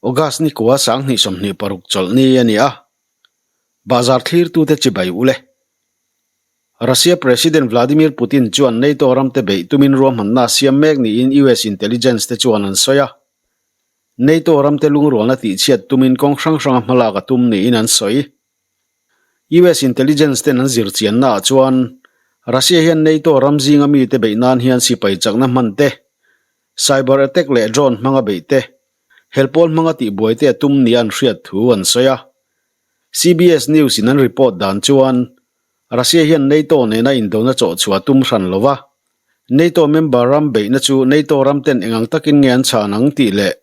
August ni kua 2026 chawlhni a ni a, Bazar thlirtute chibai u le. Russia President Vladimir Putin chuan NATO ramte beih tumin ruahmanna a siam mek niin US intelligence te chuan an sawi a. NATO ramte lungrualna tihchhiat tumin kawng hrang hranga hmalak a tum niin an sawi. US intelligence ten an zir chiannaah chuan Russia hian NATO ram zinga mite beih nan hian sipai chakna hman te, cyber attack leh drone hmanga beih te, Helpawl hmanga tihbuaite a tum nia an hriat thu an sawi a. CBS News in an report dan chuan Russia hian NATO nena indona chawhchhuah a tum hran lo va, NATO member ram beihna chu NATO ram ten engang takin nge an chhan ang tih leh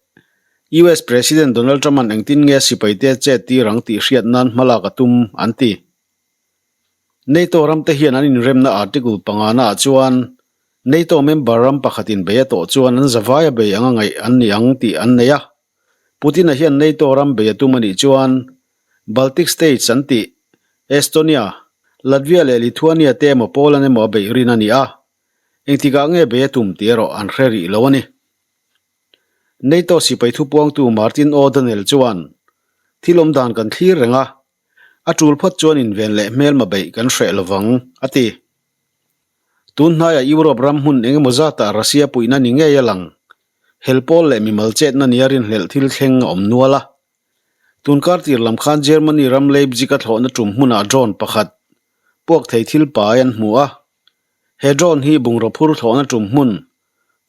US President Donald Trump-a'n engtin nge sipaite a chet tir ang tih hriat nan hmalak a tum, an ti. NATO ramte hian an inremna article panganaah chuan NATO member ram pakhatin bei a tawh chuan an zavaia bei anga ngaih an ni ang tih an nei a. Putin-a hian NATO ram bei a tum a nih chuan Baltic States an tih Estonia, Latvia leh Lithuania te emaw Poland emaw a beih rin a ni a, engtikah nge bei a tum tih erawh an hre rih lo a ni. NATO sipai thupuangtu Martin O'Donnell chuan, Thil awmdan kan thlir reng a, A tul phawt chuan inven leh hmelma beih kan hreh lovang, a ti. Tun hnaiah Europe ram hmun eng emaw zatah Russia puihna ni ngei a lang. Hel pawl leh mimal chetna nia rinhlelh thil thleng a awm nual a. Tun kar tir lam khan Germany ram Leipzig-a thlawhna tum hmunah drone pakhat, puak thei thil pai an hmu a. He drone hi bungraw phur thlawhna tum hmun,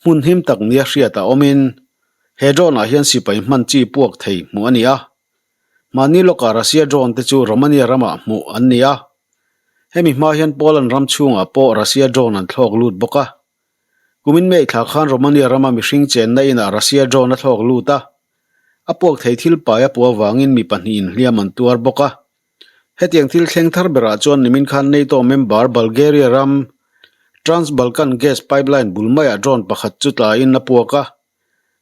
hmun him tak nia hriat a awmin, he drone-ah hian sipai hman chi puak thei hmuh a ni a. Mahni lawkah Russia drone te chu Romania ramah hmuh an ni a. Hemi hma hian Poland ram chhungah pawh Russia drone an thlawk lut bawk a. Kumin May thla khan Romania rama mihring chenna inah Russia drone a thlawk lut a. A puak thei thil pai a puah avangin mi pahnihin hliam an tuar bawk a. Hetiang thil thleng thar berah chuan nimin khan NATO member Bulgaria ram Trans-Balkan gas pipeline bul maiah drone pakhat chu tlaiin a puak a.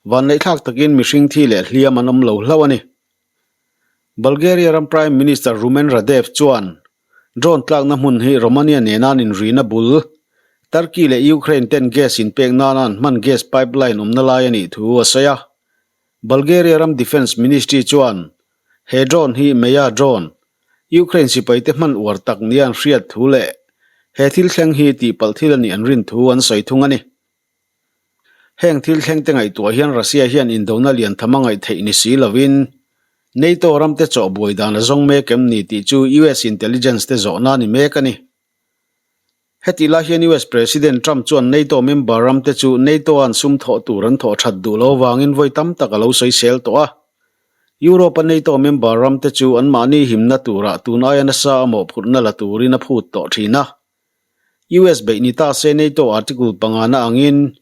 Vanneihthlak takin mihring thi leh hliam an awm lo hlauh a ni. Bulgaria ram Prime Minister Rumen Radev chuan drone tlakna hmun hi Romania nena an inrina bul, Turkey leh Ukraine ten gas inpek nana an hman gas pipeline awmna lai a nih thu a sawi a. Bulgaria ram Defence Ministry chuan he drone hi Meya drone, Ukraine sipaite hman uar tak nia an hriat thu leh he thil thleng hi tihpalh thil a nih an rin thu an sawi thung a ni. Heng thil thlengte ngaihtuah hian Russia hian indona lian tham a ngaih theih ni si lovin NATO ramte chawh buai dan a zawng mek em ni tih chu US intelligence te zawhna a ni mek a ni. Hetih lai hian US President Trump chuan NATO member ramte chu NATO-a'n sum thawh tur an thawh that duh lo avangin vawi tam tak a lo sawisel tawh a. Europe-a NATO member ramte chu anmahni himna turah tun aia nasa a mawhphurhna la turin a phut tawh thin a. US beih ni ta se NATO article pangana angin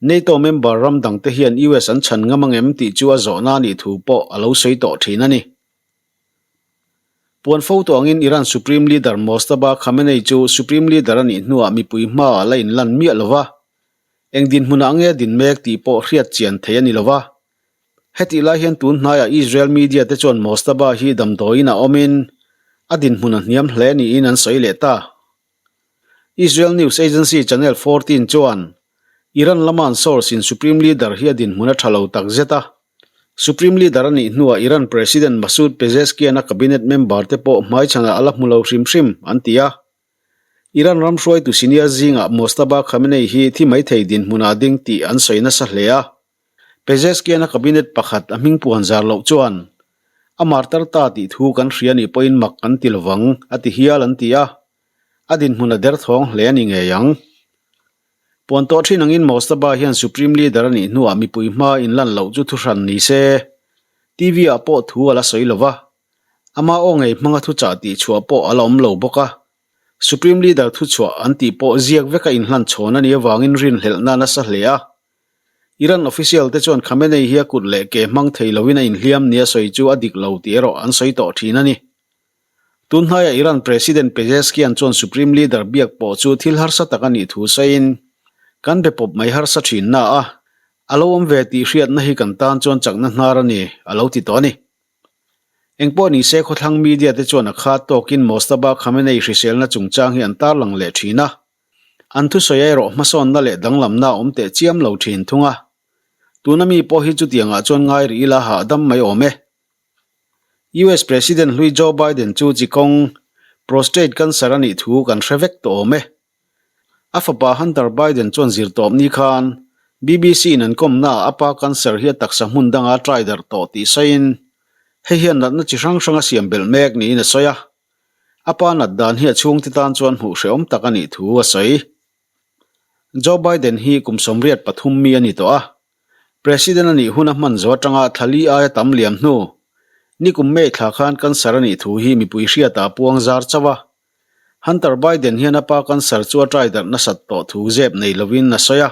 NATO member ram dangte hian US an chhan ngam ang em tih chu a zawhna a nih thu pawh a lo sawi tawh thin a ni. Puan fo tawh angin Iran Supreme Leader Mojtaba Khamenei chu Supreme Leader a nih hnuah mipui hmaah la inlan miah lo va, eng dinhmunah nge a din mek tih pawh hriat chian theih a ni lo va. Hetih lai hian tun hnaiah Israel media te chuan Mojtaba hi damdawiin a awmin a dinhmun a hniam hle niin an sawi leh ta. Israel news agency Channel 14 chuan Iran lama an source in Supreme Leader hi a dinhmun a tha lo tak zet a. Supreme Leader a nih hnuah Iran President Masoud Pezeshkian a cabinet member te pawh hmaichhanah a la hmu lo hrim hrim, an ti a. Iran ram hruaitu senior zingah Mojtaba Khamenei hi thi maithei dinhmunah a ding tih an sawi nasa hle a. Pezeshkian a cabinet pakhat a hming puan zar loh chuan a martar ta tih thu kan hria nih pawhin mak kan ti lovang a ti hial an ti a, a dinhmun a derthawng hle a ni ngei ang. Puan tawh thin angin Mojtaba hian Supreme Leader a nih hnuah mipui hma inlan loh chu thuhran ni se, TV ah pawh thu a la sawi lova, ama aw ngei hmanga thuchah tihchhuah pawh a la awm lo bawk a. Supreme Leader thuchhuah an tih pawh ziak veka inhlan chhawn a nih avangin rinhlelhna a nasa hle a. Iran official te chuan Khamenei hi a kut leh ke hmang thei loin a inhliam nia sawi chu a dik lo tih erawh an sawi tawh thin a ni. Tun hnaiah Iran President Pezeshkian chuan Supreme Leader biak pawh chu thil harsa tak a nih thu sawiin, Kan be pawp mai harsa thin na a, a lo awm ve tih hriatna hi kan tan chuan chakna hnar a ni, a lo ti tawh a ni. Engpawh ni se khawthlang media te chuan a khat tawkin Mojtaba Khamenei hriselna chungchang hi an tarlang leh thin a. An thusawi erawh hmasawnna leh danglamna a awm teh chiam lo thin thung a. Tuna mi pawh hi chutiangah chuan ngai rih ila hahdam mai awm e. US President hlui Joe Biden chu chi kawng, prostate cancer a nih thu kan hre vek tawh awm e. A fapa Hunter Biden chuan zirtawp ni khan BBC in an kawmnaah a pa cancer hi a taksa hmun danga a try darh tawh tih sawiin hei hian natna chi hrang hrang a siam belh mek niin a sawi a. A pa nat dan hi a chhungte tan chuan hmuh hrehawm tak a nih thu a sawi. Joe Biden hi kum 83 mi a ni tawh a, President a nih hun a hman zo atanga thla li aia tam liam hnu, nikum May thla khan cancer a nih thu hi mipui hriatah a puang zar chauh a. Hunter Biden hian a pa cancer chu a try darh nasat tawh thu zep nei lovin a sawi a,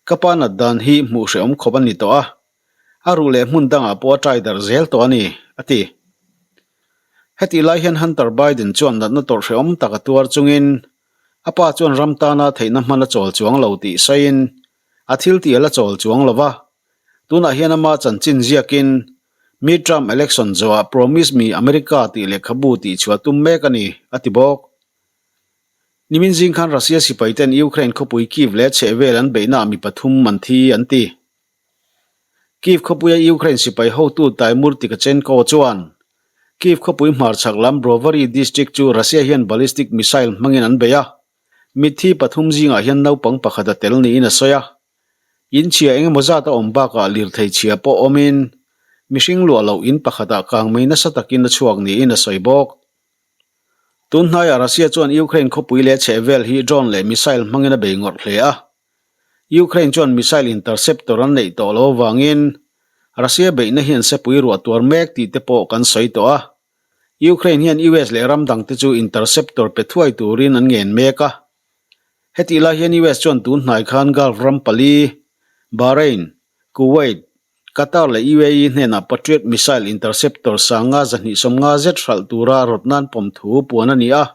Ka pa nat dan hi hmuh hrehawm khawp a ni tawh a, a ruh leh hmun dangah pawh a try darh zel tawh a ni, a ti. Hetih lai hian Hunter Biden chuan natna tawrh hrehawm tak a tuar chungin a pa chuan ram tana theihna hman a chawl chuang lo tih sawiin a thil tih a la chawl chuang lo va. Tunah hian ama chanchin ziakin Midterm election zawhah Promise Me America tih lehkhabu tihchhuah tum mek a ni, a ti bawk. Nimin zing khan Russia sipaiten Ukraine khawpui Kyiv leh chhehvel an beihnaah mi pathum an thi an ti. Kyiv khawpuia Ukraine sipai hotu Tymur Tkachenko chuan Kyiv khawpui hmarchhak lam Brovary district chu Russia hian ballistic missile hmangin an bei a, mitthi pathum zingah hian naupang pakhat a tel niin a sawi a. In chhia eng emaw zat a awm bakah lirthei chhia pawh awmin mihring luah loh in pakhatah kangmei nasa takin a chhuak niin a sawi bawk. Tun hnaiah Russia chuan Ukraine khawpui leh chhehvel hi drone leh missile hmangin a bei ngawrh hle a. Ukraine chuan missile interceptor an neih tawh lo avangin Russia beihna hian sepui ruah tuar mek tih te pawh kan sawi tawh a. Ukraine hian US leh ram dangte chu interceptor pe thuai turin an ngen mek a. Hetih lai hian US chuan tun hnai khan Gulf ram pali, Bahrain, Kuwait, Qatar leh UAE hnenah Patriot missile interceptor sanga 250 zet hralh tura rawt nan pawm thu puan a ni a.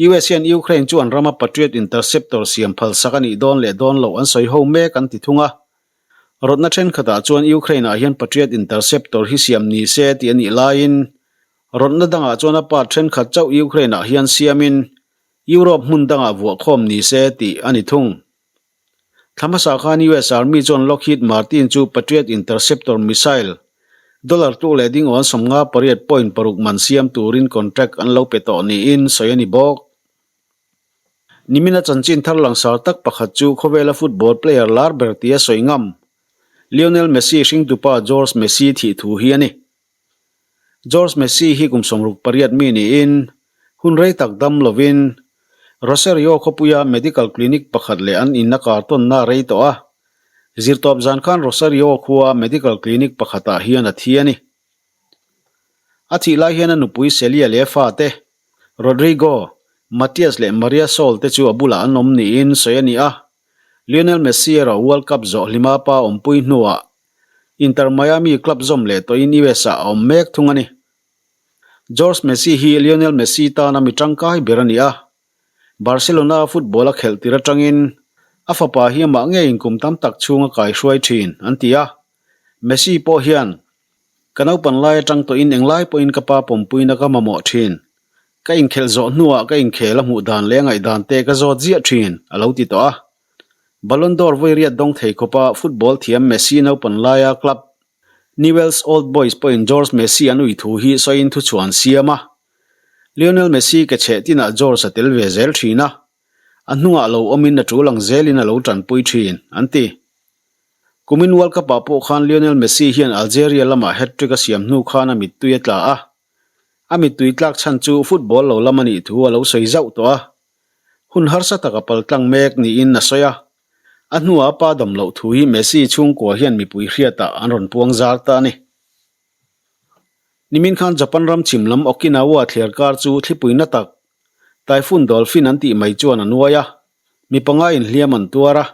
US hian Ukraine chu an rama Patriot interceptor siam phalsak a nih dawn leh dawn loh an sawi ho mek an ti thung a. Rawtna thenkhatah chuan Ukraine-ah hian Patriot interceptor hi siam ni se tih a nih laiin rawtna dangah chuan a part thenkhat chauh Ukraine-ah hian siamin Europe hmun dangah vuahkhawm ni se tih a ni thung. Thla hmasa khan US Army chuan Lockheed Martin chu Patriot interceptor missile dollar tluk leh ding awn 58.6 man siam turin contract an lo pe tawh niin sawi a ni bawk. Nimina chanchin thar langsar tak pakhat chu khawvela football player lar ber tia sawi ngam Lionel Messi hringtupa Jorge Messi thih thu hi a ni. Jorge Messi hi kum 68 mi niin hun rei tak dam lovin Rosario khawpuia medical clinic pakhat leh an inna kartawnna a rei tawh a. Zirtawp zan khan Rosario khua medical clinic pakhatah hian a thi a ni. A thih lai hian a nupui Celia leh a fate, Rodrigo, Matias leh Maria Sol te chu a bulah an awm niin sawi a ni a. Lionel Messi erawh World Cup zawh hlima pa awmpui hnuah Inter Miami club zawm leh tawhin US-ah a awm mek thung a ni. Jorge Messi hi Lionel Messi tana mi tangkai ber a ni a. Barcelona football a khelh tir atangin a fapa hi amah ngeiin kum tam tak chhung a kaihruai thin, an ti a. Messi pawh hian, Ka naupan lai atang tawhin englai pawhin ka pa pawmpuina ka mamawh thin. Ka inkhelh zawh hnuah ka inkhel a hmuh dan leh a ngaihdan te ka zawt ziah thin, a lo ti tawh a. Ballon d'Or vawi riat dawng thei khawpa football thiam Messi naupan laia club Newell's Old Boys pawhin Jorge Messi an ui thu hi sawiin thuchhuah an siam a. Lionel Messi ke chheh tinah Jorge a tel ve zel thin a, a hnungah lo awmin a tul ang zelin a lo tanpui thin, an ti. Kumin World Cup ah pawh khan Lionel Messi hian Algeria lamah hat-trick a siam hnu khan a mittui a tla a. A mittui tlak chhan chu football lo lam a nih thu a lo sawi zauh tawh a. Hun harsa tak a paltlang mek niin a sawi a. A hnuah a pa dam loh thu hi Messi chhungkua hian mipui hriatah an rawn puang zar ta a ni. Nimin khan Japan ram chhim lam Okinawa thliar kar chu thlipui na tak, Typhoon Dolphin an tih mai chuan a nuai a. Mi panga inhliam an tuar a.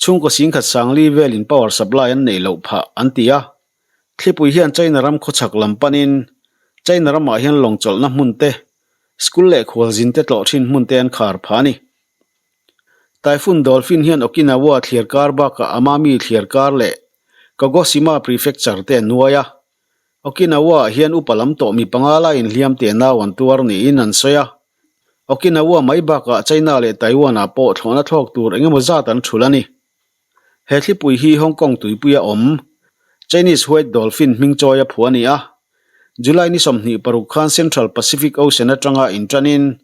Chhungkaw singkhat sangli velin power supply an neih loh phah an ti a. Thlipui hian China ram khawchhak lam panin China ramah hian lawng chawlhna hmun te, school leh khualzin te tlawh thin hmun te an khar phah a ni. Typhoon Dolphin hian Okinawa thliar kar bakah Amami thliar kar leh Kagoshima Prefecture te an nuai a. Okinawa-ah hian upa lam tawh mi panga laiin hliam te nau an tuar niin an sawi a. Okinawa mai bakah China leh Taiwan-ah pawh thlawhna thlawk tur engemaw zat an thulh a ni. He thlipui hi Hong Kong tuipuia awm Chinese White Dolphin hming chawi a phuah a ni a. July ni 26 khan Central Pacific Ocean atanga inṭanin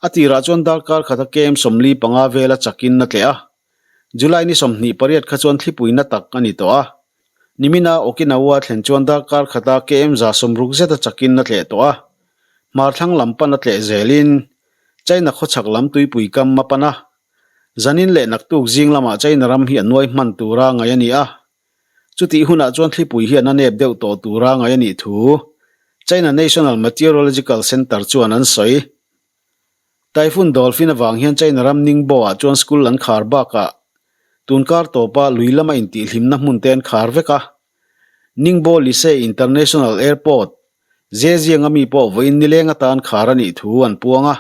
a tirah chuan darkar khata kem 45 vela chakin a tleh a. July ni 28 kha chuan thlipui na tak a ni tawh a. Nimina Okinawa thlen chuan darkar khata KM 60 zeta chakin a tleh tawh a. Hmarthlang lam pan a tleh zelin China khawchhak lam tuipui kam a pan a. Zanin leh naktuk zing lamah China ram hi a nuai hman tura ngaih a ni a. Chutih hunah chuan thlipui hian a nep deuh tawh tura ngaih a nih thu China National Meteorological Centre chuan an sawi. Typhoon Dolphin avang hian China ram Ningbo-ah chuan school an khar bakah tunkar tawpa lui lama intihhlimna hmun te an khar vek a. Ningbo Lise International Airport, Zhejiang-a mi pawh vawiin nileng atan khar a nih thu an puang a.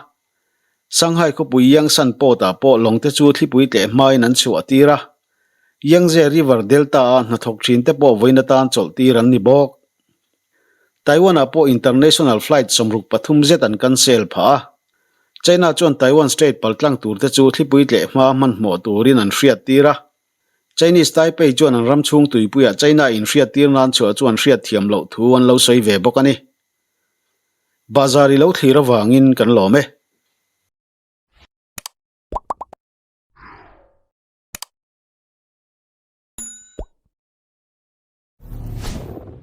Shanghai khawpui Yangshan Port-ah pawh lawngte chu thlipui tleh hmain an chhuah tir a. Yangtze River Delta-a hnathawk thinte pawh vawiin atan chawlh tir an ni bawk. Taiwan-ah pawh international flight 63 zet an cancel phah a. China chuan Taiwan Strait paltlang turte chu thlipui tleh hma hmanhmawh turin an hriat tir a. Chinese Taipei chuan an ram chhung tuipuiah China inhriat tir nan chhuah chu an hriat thiam loh thu an lo sawi ve bawk a ni. Bazar i lo thlir avangin kan lawm e.